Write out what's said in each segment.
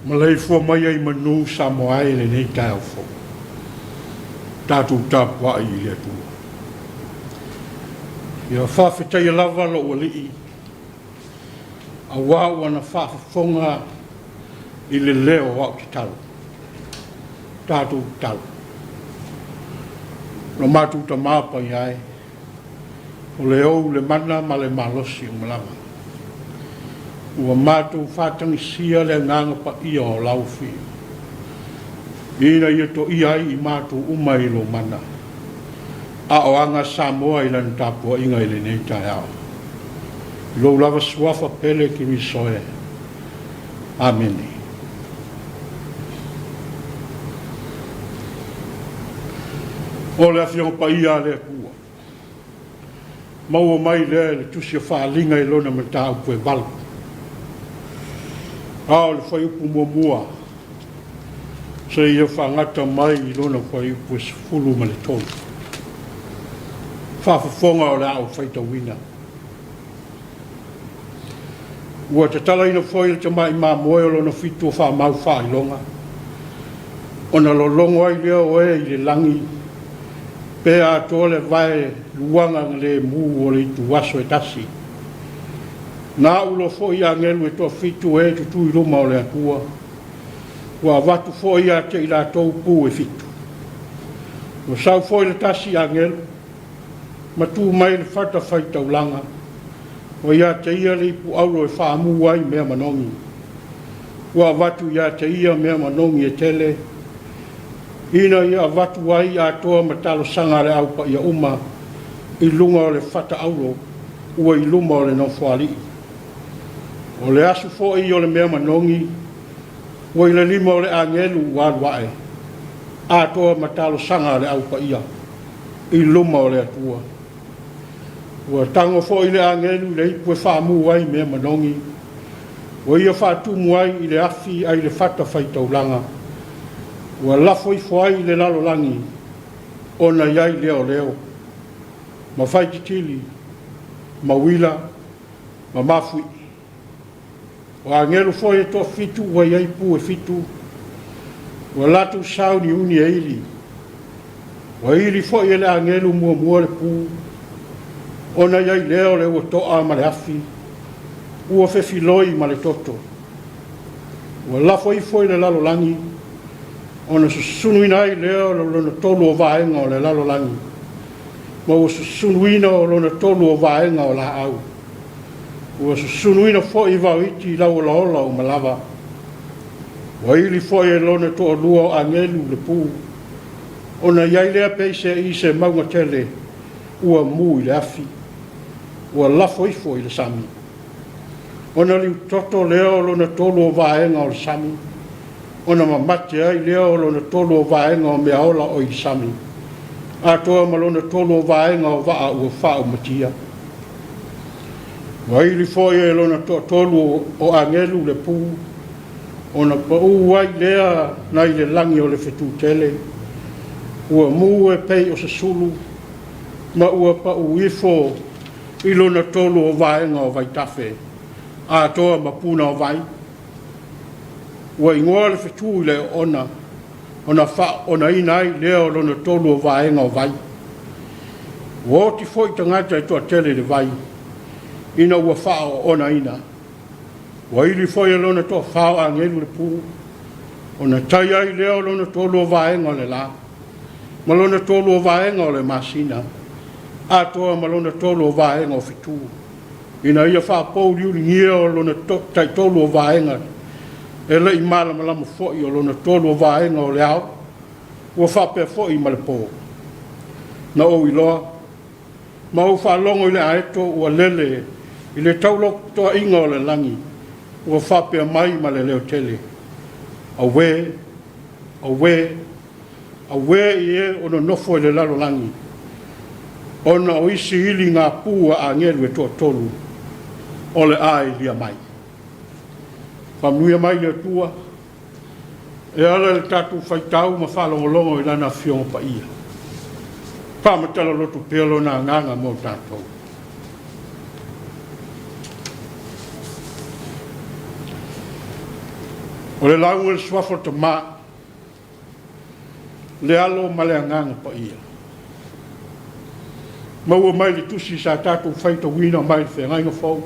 Maleifua mai ai i manu Samoa e i lenei taeao fou. Tatou tapuai i le Atua. Ia faafetaia lava lou Alii, auā ua na faafofoga i le leo o au tatalo. Tatou tatalo. Lo matou Tama paia e, o le ou le mana ma le malosi uma lava. Ua matou faatagisia le Agaga Paia o lau Afio, ina ia toia ai i matou uma i lou mana, a o aga Samoa i lana tapuaiga i lenei taeao. I lou lava suafa pele Keriso e. Amene. O le Afioga Paia a le Atua, maua mai lea i le Tusi o Faaaliga i lona mataupu e 8. A o le fuaiupu muamua, seia faagata mai i lona fuaiupu e 13. Faafofoga o le a ou faitauina. Ua tatalaina foi le tamai mamoe o lona fitu o faamau faailoga, ona lologo ai lea o e i le lagi, pe atoa le vae luaga lemu o le ituaso e tasi. Na au loa foi agelu e toafitu e tutu i luma o le Atua, ua avatu foi ia te i latou pu e fitu. Ua sau foi le tasi agelu, ma tu mai le fatafaitaulaga, ua ia te ia le ipu auro e faamu ai mea manogi. Ua avatu ia te ia mea manogi e tele, ina ia avatu ai atoa ma talosaga a le aupaia uma i luga o le fata auro ua i luma o le nofoalii. O le asu foi o le mea manogi ua i le lima o le agelu ua alu ae, atoa ma talosaga a le aupaia i luma o le Atua. Ua tago foi le agelu i le ipu e faamu ai mea manogi, ua ia faatumu ai i le afi ai le fatafaitaulaga, ua lafo ifo ai i le lalolagi, ona i ai lea o leo, ma faititili, ma uila, ma mafuii. O agelu foi e toafitu ua i ai pu e fitu, ua latou sauniuni e ili. Ua ili foi e le agelu muamua le pu, ona i ai lea o le ua toa ma le afi, ua fefiloi ma le toto. Ua lafo ifo i le lalolagi, ona susunuina ai lea o lona tolu o vaega o le lalolagi, ma ua susunuina o lona tolu o vaega o laau. Ua susunuina foi vaoiti lauolaola uma lava. Ua ili foi e lona toalua o agelu le pu, ona i ai lea peisei se mauga tele ua mu i le afi, ua lafo ifo i le sami. Ona liutoto lea o lona tolu o vaega o le sami, ona mamate ai lea o lona tolu o vaega o meaola o i le sami, atoa ma lona tolu o vaega o vaa ua faaumatia. Ua ili foi e lona toatolu o agelu le pu, ona pau ai lea nai le lagi o le fetu tele, ua mu e pei o se sulu, ma ua pau ifo i lona tolu o vaega o vaitafe, atoa ma puna o vai. Ua igoa le fetu i le oona, ona faaoonaina ai lea o lona tolu o vaega o vai. Ua oti foi tagata e toatele i le vai, ina ua faaoonaina. Ua ili foi e lona toafa o agelu le pu, ona tai ai lea o lona tolu o vaega o le la, ma lona tolu o vaega o le masina, atoa ma lona tolu o vaega o fetu, ina ia faapouliuligia o lona taitolu o vaega, e le'i malamalama foi o lona tolu o vaega o le ao, ua faapea foi ma le po. Na ou iloa, ma ou faalogo i le aeto ua lele i le taulotoaiga o le lagi, ua faapea mai ma le leo tele, Auē, auē, auē i e o nonofo i le lalolagi, ona o isi iliga pu a agelu e toatolu o le a ilia mai. Faamanuia mai le Atua e ala i le tatou faitau ma faalogologo i lana Afioga Paia. Faamatala loto pea lona agaga mo tatou. O le lauga i le suafa o le Tama, le Alo ma le Agaga Paia. Maua mai le tusi sa tatou faitauina mai le Feagaiga Fou.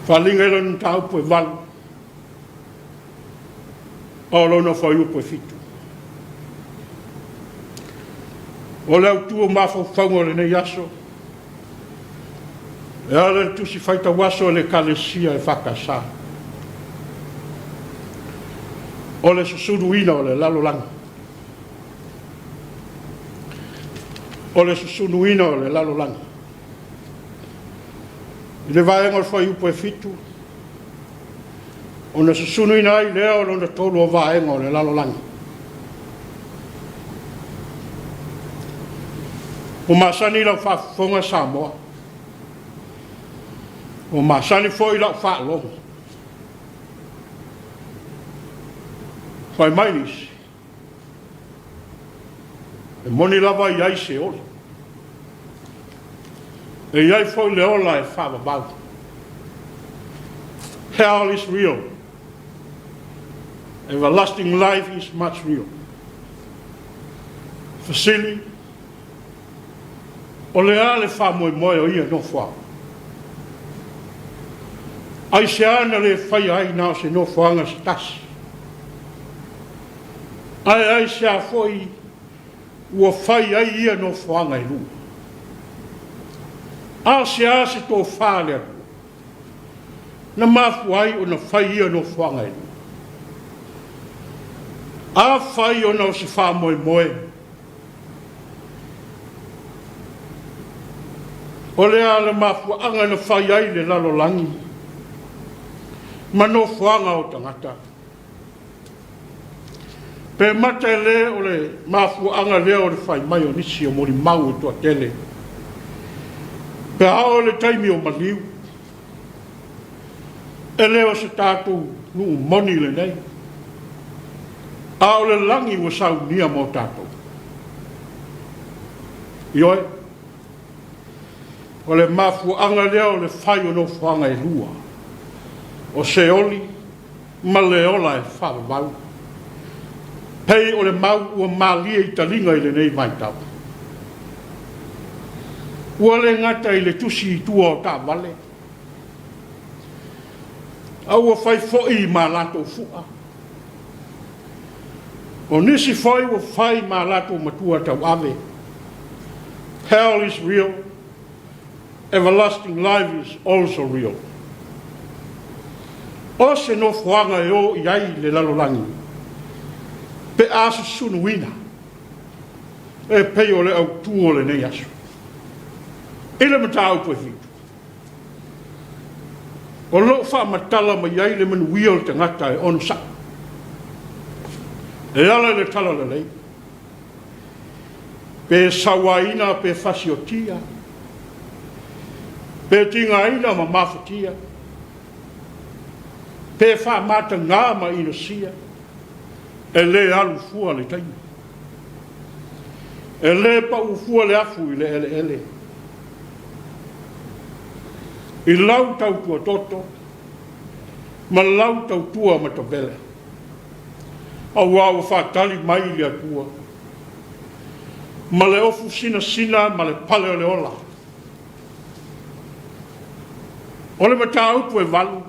Faaaliga i lona mataupu e 8 a o lona fuaiupu e 7. O le autu o mafaufauga o lenei aso, e ala i le tusi faitau aso a le Ekalesia EFKS, o le susunuina o le lalolagi. O le susunuina o le lalolagi. I le vaega o le fuaiupu e 7, ona susunuina ai lea o lona tolu o vaega o le lalolagi. Ua masani lau faafofoga Samoa, ua masani foi lau faalogo. Fai mai nisi, e moni lava e i ai Seoli, e i ai foi le ola e faavavau. Hell is real. Everlasting life is much real. Fesili, o le a le faamoemoe o ia nofoaga? Aisea na le faia ai na o se nofoaga se tasi? Ae aisea foi ua fai ai ia nofoaga e lua? A o se a se tofa a le Atua na mafua ai ona fai ia nofoaga e lua? Afai ona o se faamoemoe, o le a le mafuaaga na fai ai le lalolagi ma nofoaga o tagata? Pe mata e le o le mafuaaga lea o le fai mai o nisi o molimau e toatele, pe a oo i le taimi o maliu, e le o se tatou nuu moni lenei, a o le lagi ua saunia mo tatou. Ioe, o le mafuaaga lea o le fai o nofoaga e lua, o Seoli ma le ola e faavavau, pei o le mau ua malie i taliga i lenei vaitau. Ua le gata i le tusi i tua o taavale, a ua fai foi ma latou fua. O nisi foi ua fai ma latou matua tauave. Hell is real. Everlasting life is also real. O se nofoaga e o i ai le lalolagi pe a susunuina e pei o le autu o lenei aso. I le mataupu e 7, o lo o faamatala mai ai le manuia o le tagata e onosai e ala i le talalelei, pe sauaina pe fasiotia, pe tigaina ma mafatia, pe faamatagā ma inosia, e le alu fua le taimi. E le pau fua le afu i le eleele. I lau tautua toto ma lau tautua matavele, aua ua faatali mai le Atua ma le ofu sinasina ma le pale o le ola. O le mataupu e 8,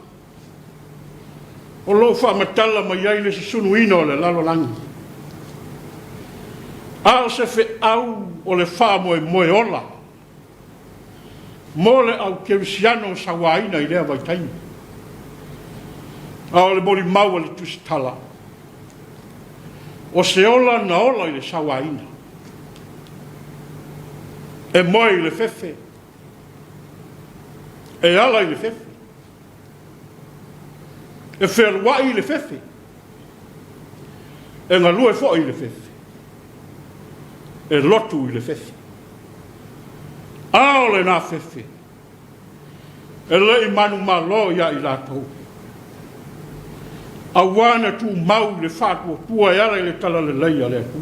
o lo o faamatala mai ai le susunuina o le lalolagi, a o se feau o le faamoemoe ola mo le au kerisiano sauaina i lea vaitaimi. A o le molimau a le Tusitala, o se ola na ola i le sauaina, e moe i le fefe, e ala i le fefe, e fealuai i le fefe, e galue foi i le fefe, e lotu i le fefe. A o lena fefe, e le i manumalo ia i latou, aua na tumau i le faatuatua e ala i le talalelei a le Atua.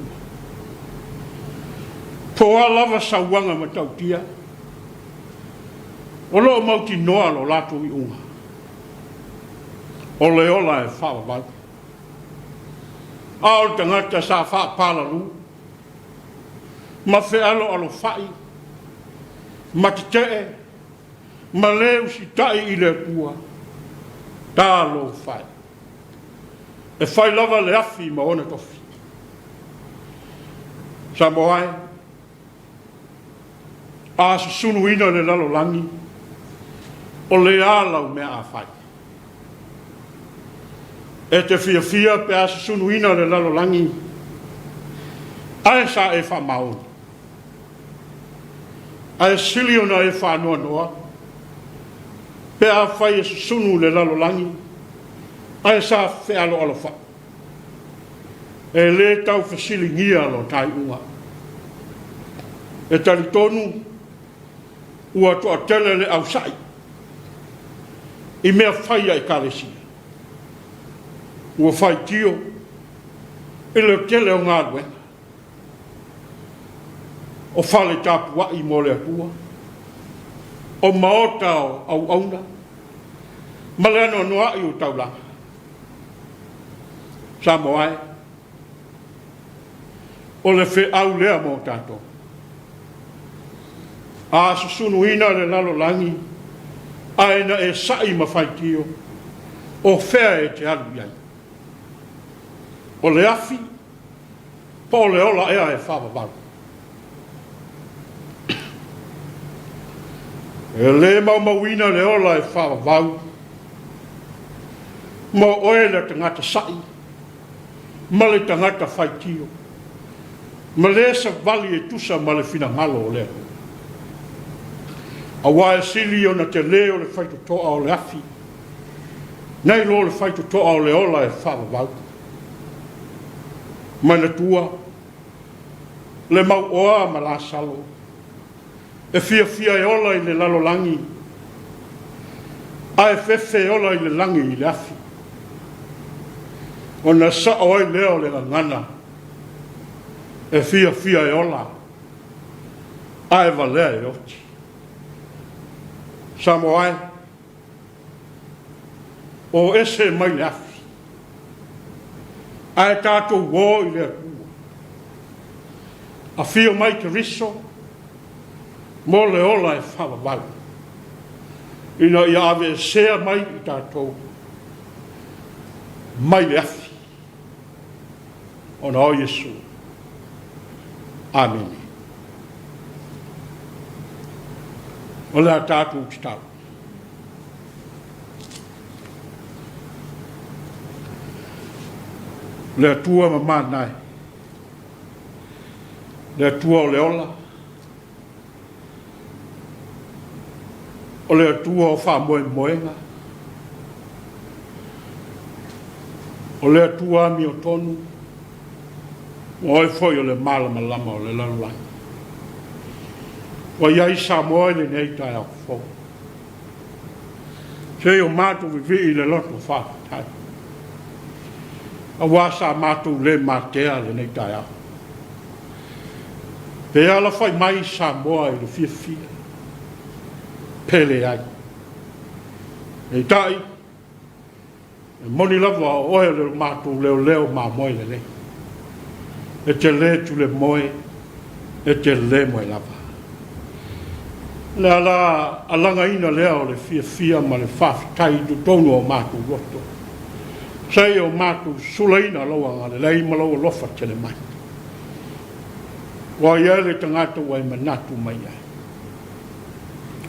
Po a lava sauaga matautia, o lo o mautinoa lo latou iuga, o le ola e faavavau. A o le tagata sa faapalalu ma fealoalofai ma tetee ma le usitai i le Atua, Talofa e! E fai lava le afi ma ona tofi. Samoa e, a susunuina le lalolagi, o le a lau mea a fai? E te fiafia pe a susunuina le lalolagi, ae sa e faamaoni? Ae sili ona e faanoanoa pe afai e susunu le lalolagi ae sa fealoalofai. E le tau fesiligia lota iuga. E talitonu ua toatele le ausai i mea fai a Ekalesia. Ua faitio i le tele o galuega. O fale tapuai mo le Atua, o maota o auauna, ma le anoanoai o taulaga. Samoa e, o le feau lea mo tatou. A susunuina le lalolagi ae na e sa'i ma faitio, o fea e te alu i ai? O le afi Po o le ola ea e faavavau? E le maumauina le ola e faavavau mo oe le tagata sa'i ma le tagata faitio ma le savali e tusa ma le finagalo o le Atua. Aua e sili ona telē o le faitotoa o le afi nai lo le faitotoa o le ola e faavavau. Manatua le mauoa ma Lasalo e fiafia e ola i le lalolagi, ae fefe e ola i le lagi i le afi. Ona sao ai lea o le gagana e fiafia e ola, ae valea e oti. Samoa e, o ese mai le afi, ae tatou o i le Atua. Afio mai Keriso mo le ola e faavavau, ina ia aveesea mai i tatou mai le afi, ona o Iesu. Amene. O le a tatou tatalo. Le Atua mamana e, le Atua o le ola, o le Atua o faamoemoega, o le Atua amiotonu, o Oe foi o le malamalama o le lalolagi. Ua i ai Samoa i lenei taeao fou. Se i o matou vivii i le loto faafetai, aua sa matou le matea lenei taeao. Pe alafai mai Samoa i le fiafia, pe leai. Peitai, E moni lava o oe o le matou leoleo mamoe lelei. E te le tule moe, e te le moe lava. O le ala alagaina lea o le fiafia ma le faafetai i totonu o matou loto, seia o matou sulaina lou agalelei ma lou alofa tele mai. Ua i ai le tagata ua e manatu mai ai.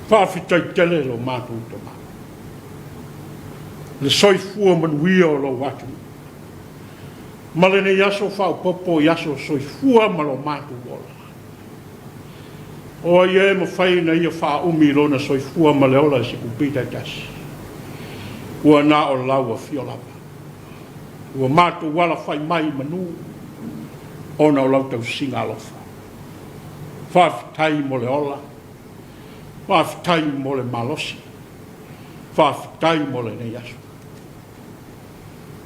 Faafetai tele lo matou Tama. Le soifua manuia o lou atunuu. Ma lenei aso faaopoopo i aso soifua ma lo matou ola. O ai e mafai ona ia faaumi lona soifua ma le ola i se kupi taitasi? Ua na o lau afio lava. Ua matou alafai mai i manu ona o lau tausiga alofa. Faafetai mo le ola. Faafetai mo le malosi. Faafetai mo lenei aso.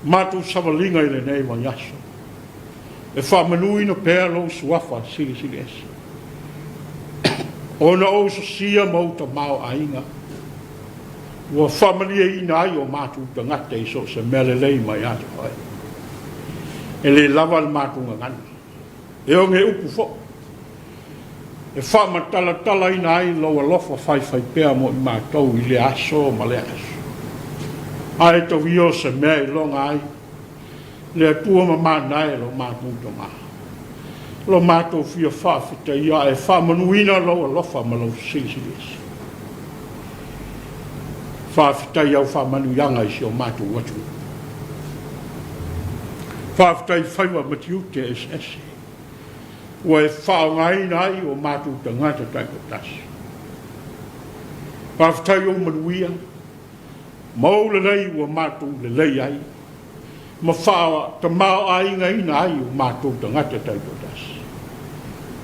Matou savaliga i lenei vaiaso. E faamanuina pea lou suafa silisili ese. Ona ou sosia ma ou tamaoaiga, ua faamalieina ai o matou tagata i so o se mea lelei mai ia te oe. E le lava le matou gagana. E oge upu foi e faamatalatalaina ai lou alofa faifaipea mo i matou i lea aso ma lea aso. Ae tau ia o se mea e iloga ai le Atua mamana e lo matou Tama. Lo matou fia faafetaia ae faamanuina lou alofa ma lou silisiliese. Faafetai i au faamanuiaga i si o matou atunuu. Faafetai i faiva ma tiute eseese ua e faaaogaina ai o matou tagata taitoatasi. Faafetai i ou manuia ma ou lelei ua matou lelei ai ma faatamaoaigaina ai o matou tagata taitoatasi.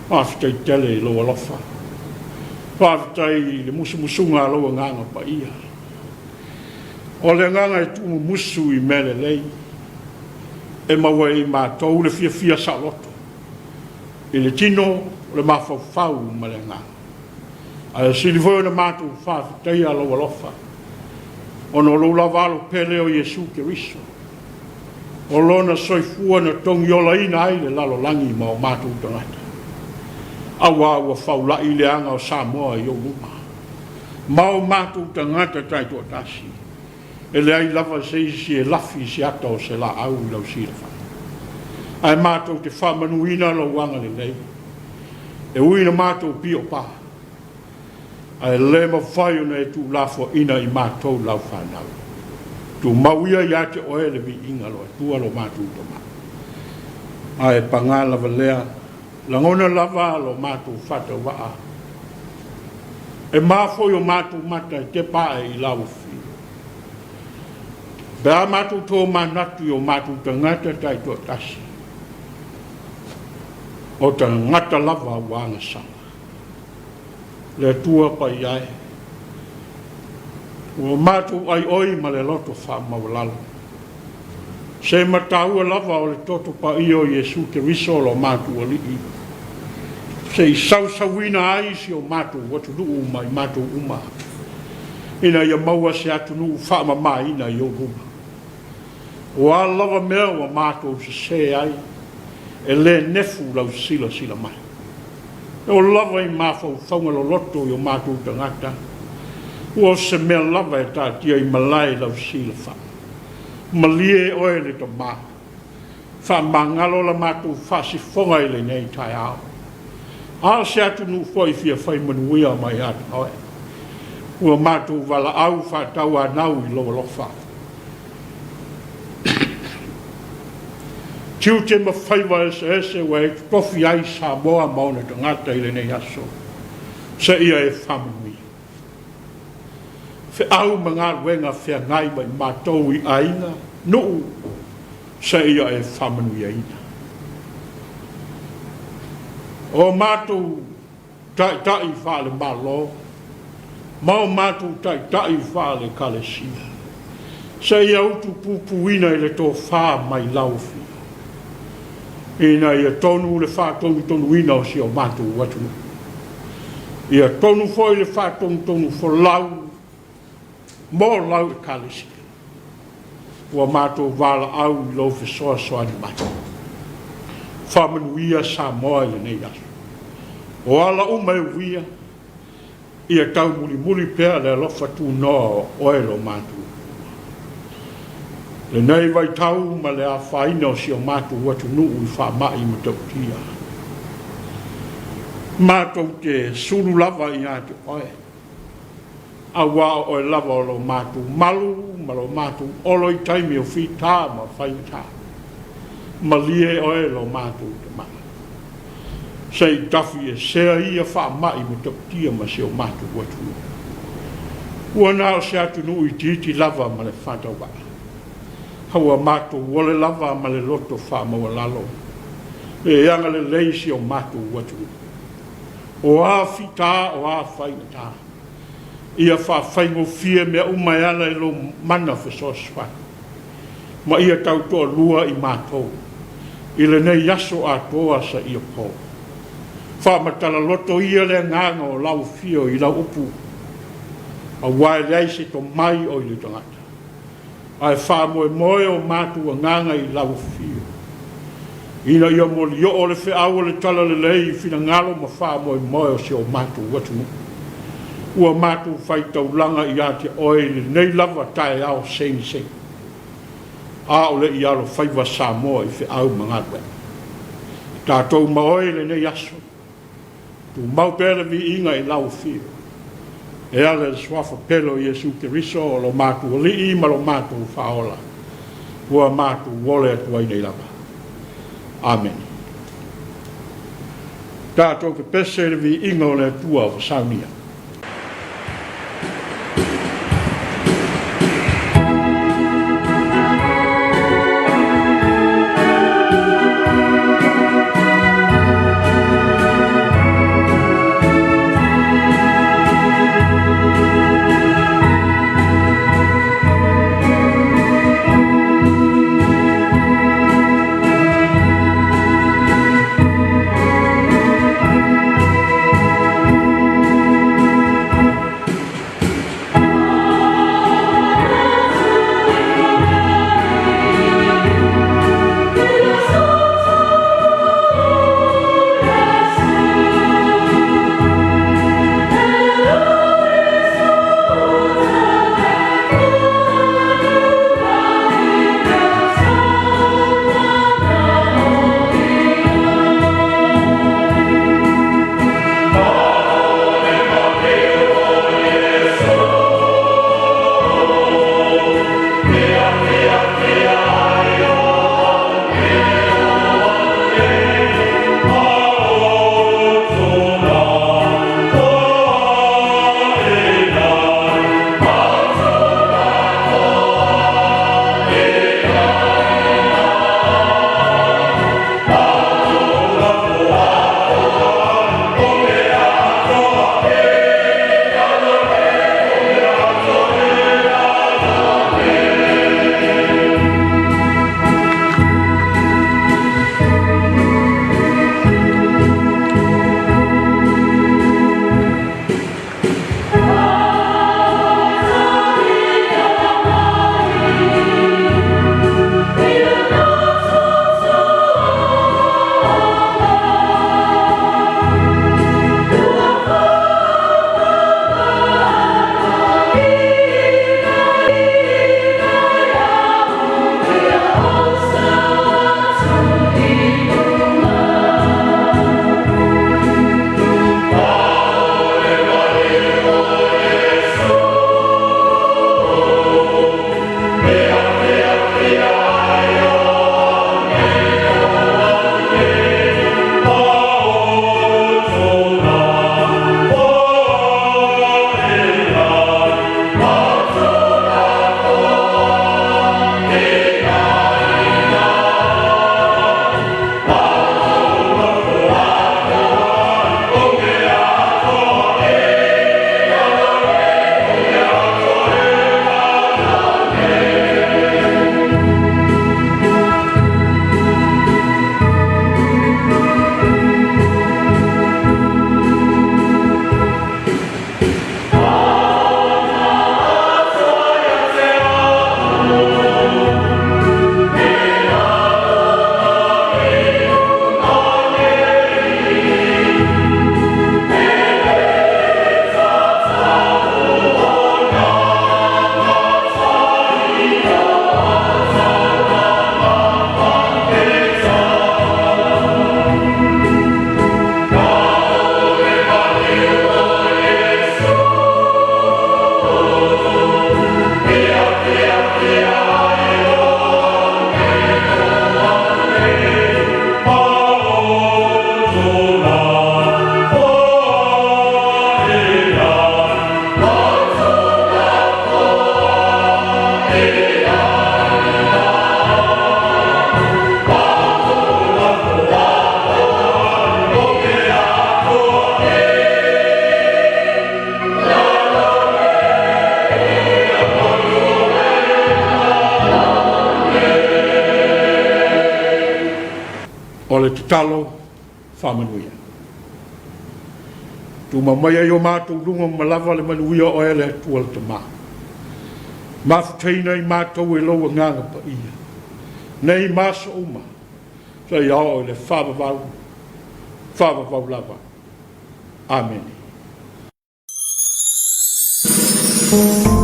Faafetai tele i lou alofa. Faafetai i le musumusuga a lou Agaga Paia. O le agaga e tuumumusu i mea lelei, e maua ai e matou le fiafia saoloto i le tino, o le mafaufau ma le agaga. Ae sili foi ona matou faafetaia lou alofa, ona o lou lava Alo pele o Iesu Keriso, o lona soifua na togiolaina ai le lalolagi ma o matou tagata, auā ua faula'i le aga o Samoa i ou luma, ma o matou tagata taitoatasi, e leai lava se isi e lafi i se ata o se laau i lau silafaga. Ae matou te faamanuina lou agalelei, e ui ina matou piopa, ae le mafai ona e tuulafoaina i matou lau fanau. Tumau ia ia te oe le viiga lo Atua lo matou Tama. Ae pagā lava lea, lagona lava lo matou faatauvaa, e ma foi o matou mata e tepa ae i lau afio. Pe a matou tomanatu i o matou tagata taitoatasi, o tagata lava ua agasala. Le Atua paia e, ua matou aioi ma le loto faamaualalo, se mataua lava o le toto paia o Iesu Keriso lo matou Alii, se i sausauina ai si o matou atunuu ma i matou uma, ina ia maua se atunuu faamamaina i ou luma. O a lava mea ua matou sese ai, e le nefu lau silasila mai. E oo lava i mafaufauga loloto i o matou tagata, ua o se mea lava e taatia i malae i lau silafaga. Malie oe le Tama, faamagalo la matou faasifoga i lenei taeao. A o se atunuu foi fia fai manuia mai ia te oe, ua matou valaau faatauanau i lou alofa. Tiute ma faiva eseese ua e totofi ai Samoa ma ona tagata i lenei aso, seia e faamanuia. Feau ma galuega feagai ma i matou i aiga, nuu, seia e faamanuiaina. O matou Taitai faale-Malo ma o matou Taitai faale-Ekalesia, seia utupupuina i le tofa mai lau Afio, ina ia tonu le faatonutonuina o si o matou atunuu. Ia tonu foi le faatonutonu folau mo lau Ekalesia. Ua matou valaau i lou fesoasoani mai. Faamanuia Samoa i lenei aso. O ala uma e uia, ia taumulimuli pea le alofa tunoa o oe lo matou Atua. Lenei vaitau ma le afaina o si o matou atunuu i faamai matautia, matou te sulu lava ia te oe. Auā o oe lava o lo matou malu ma lo matou olo i taimi o fitā ma faigata. Malie oe lo matou Tama. Se i tafi esea ia faamai matautia ma si o matou atunuu. Ua na o se atunuu itiiti lava ma le faatauvaa. A ua matou ole lava ma le loto faamaualalo e agalelei si o matou atunuu. O a fita, o a faigata, ia faafaigofie mea uma e ala i lou mana fesoasoani, ma ia tautoalua i matou i lenei aso atoa seia po. Faamatala loto ia le agaga o lau afio i lau upu, aua e leai se tomai o i le tagata. Ae faamoemoe o matou agaga i lau afio, ina ia molioo le feau o le talalelei i finagalo ma faamoemoe o si o matou atunuu. Ua matou faitaulaga ia te Oe i lenei lava taeao segisegi, a o le i alofaiva Samoa i feau ma galuega. Tatou ma Oe i lenei aso, tumau pea le viiga i Lau Afio, e ala i le Suafa pele o Iesu Keriso o lo matou Alii ma lo matou Faaola, ua matou ole atu ai nei lava. Amene. Tatou pepese i le viiga o le Atua ua saunia. O le tatalo faamanuia. Tuma maia i o matou luga ma lava le manuia o Oe le Atua le Tama. Mafutaina i matou e Lou Agaga Paia, nei ma aso uma, seia oo i le faavavau, faavavau lava. Amene. Thank you.